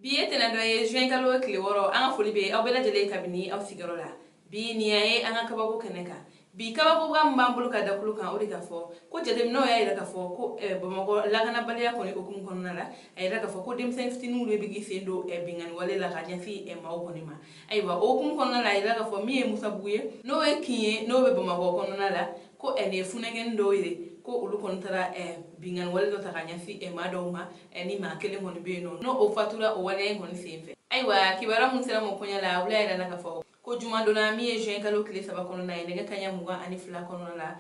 Bi ye tɛnɛn dɔ ye, juin kalo tile 6. An ka foli bɛ aw bɛɛ lajɛlen kabini aw sigiyɔrɔ la. Bi nin ye an ka kabako kɛnɛ kan. Bi kabakoba min b'an bolo ka da kulu kan, o de ka fɔ ko jateminɛw y'a yira k'a fɔ ko Bamakɔ lakanabaliya kɔni hukumu kɔnɔna la, a yira k'a fɔ ko denmisɛnnin fitininw de bɛ k'i sen don binkanni wale la ka ɲɛsin maaw kɔni ma. Ayiwa, o hukumu kɔnɔna la, a yira k'a fɔ min ye Musabugu ye, n'o ye kin ye, n'o bɛ Bamakɔ kɔnɔna la, ko nin ye funɛkɛni dɔw ye, ko olu kɔni taara binkanni wale dɔ ta ka ɲɛsin maa dɔw ma, ni maa kelen kɔni bɛ yen nɔ, n'o o fatura o waleya in kɔni sen fɛ. Ayiwa, kibaruya mun sera mɔ kɔɲɔ la, olu y'a yira k'a fɔ ko jumadon, min ye juin kalo tile 3 kɔnɔna ye, nɛgɛ kanɲɛ 22 kɔnɔna la,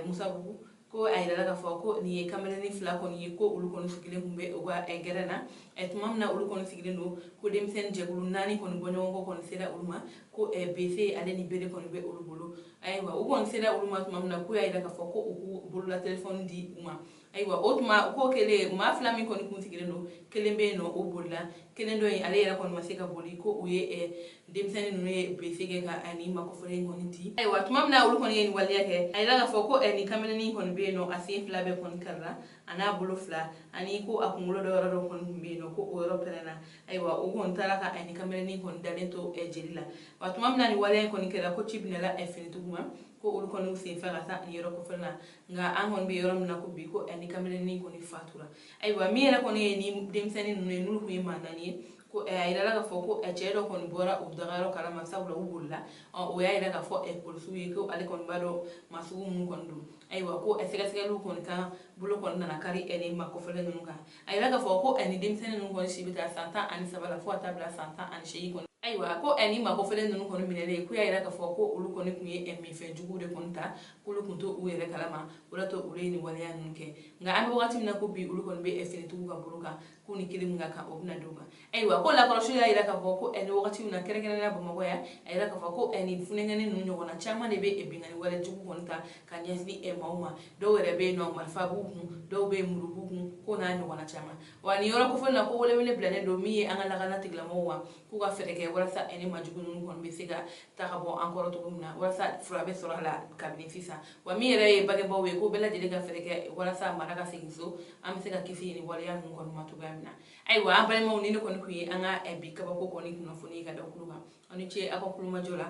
Musabugu, ko a yirala k'a fɔ ko nin ye kamalennin fila kɔni ye, ko olu kɔni sigilen tun bɛ u ka gɛrɛn na. Tuma min na olu kɔni sigilen don, ko denmisɛnnin jɛkulu naani kɔni bɔɲɔgɔnko kɔni sera olu ma, ko bese ale ni bere kɔni bɛ olu bolo. Ayiwa, u kɔni sera olu ma tuma min na, k'u y'a yira k'a fɔ ko u k'u bolola telefɔni di u ma. Ayiwa, o tuma ko kelen, maa fila min kɔni kun sigilen don, kelen bɛ yen nɔ, o bolila. Kelen dɔ in, ale yɛrɛ kɔni ma se ka boli, ko u ye denmisɛnnin ninnu ye bese kɛ ka ani makɔfɔlen kɔni di. Ayiwa, tuma min na olu kɔni ye nin waleya kɛ, a yira k'a fɔ ko nin kamalennin kɔni bɛ yen nɔ, a sen fila bɛɛ kɔni karila, a n'a bolo fila, ani ko a kunkolo dɔ yɔrɔ dɔ kɔni tun bɛ yen nɔ, ko o yɔrɔ pɛrɛnna. Ayiwa, u kɔni taara ka nin kamalennin kɔni dalen to jeli la. Wa tuma min na nin waleya in kɔni kɛra, ko ci binna finitigiw ma, ko olu kɔni sen fɛ ka taa nin yɔrɔ kɔfɛ la. Nka an kɔni bɛ yɔrɔ min na ko bi, ko ni kamalennin kɔni fatura. Ayiwa, min yɛrɛ kɔni ye ni denmisɛnnin ninnu ye, n'olu tun ye maa naani ye, ko a yirala k'a fɔ ko cɛ dɔ kɔni bɔra u dagayɔrɔ kalama, sabula u bolila. O y'a yira k'a fɔ polisiw ye ko ale kɔni b'a dɔn maa sugu minnu kɔni don. Ayiwa, ko sɛgɛsɛgɛliw kɔni kan bolo kɔni nana kari ni maa kɔfɛlen ninnu kan. A yira k'a fɔ ko ni denmisɛnnin ninnu kɔni si bɛ taa san 13 la fo ka taa bila san 18 kɔni. Ayiwa, ko ni maa kɔfɛlen ninnu kɔni minɛlen, ko y'a yira k'a fɔ ko olu kɔni tun ye minfɛn juguw de kɔni ta, k'olu tun to u yɛrɛ kalama, o de to olu ye nin waleya ninnu kɛ. Nka an bɛ wagati min na ko bi, olu kɔni bɛ finitigiw ka bolo kan, k'u ni kelen min ka kan, o bɛna d'u ma. Ayiwa, ko lakɔlɔsi y'a yira k'a fɔ ko ni wagati min na, kɛrɛnkɛrɛnnenya Bamakɔ yan, a yira k'a fɔ ko nin funɛkɛni ninnu ɲɔgɔnna caman de bɛ binkanni wale jugu kɔni ta ka ɲɛsin maaw ma. Dɔw yɛrɛ bɛ yen nɔ, marifa b'u kun, dɔw bɛ yen, muru b'u kun, ko n'a ɲɔgɔnna caman. Wa nin yɔrɔ kofɔlen na, ko welewele bilalen don min ye an ka lakana tigilamɔgɔw ma, k'u ka fɛɛrɛ kɛ walasa ni majugu ninnu kɔni bɛ se ka ta ka bɔ an kɔrɔ cogo min na, walasa fura bɛ sɔrɔ a la kabini sisan. Wa min yɛrɛ ye bangebaaw ye, ko bɛɛ lajɛlen ka fɛɛrɛ kɛ walasa mara ka segin so, an bɛ se ka kisi nin waleya ninnu kɔni ma cogoya min na. Ayiwa, an balimaw, ni ne kɔni tun ye an ka bi kabako kɔni kunnafoni ye ka da kulo kan. Aw ni ce aw ka kulomajɔ la.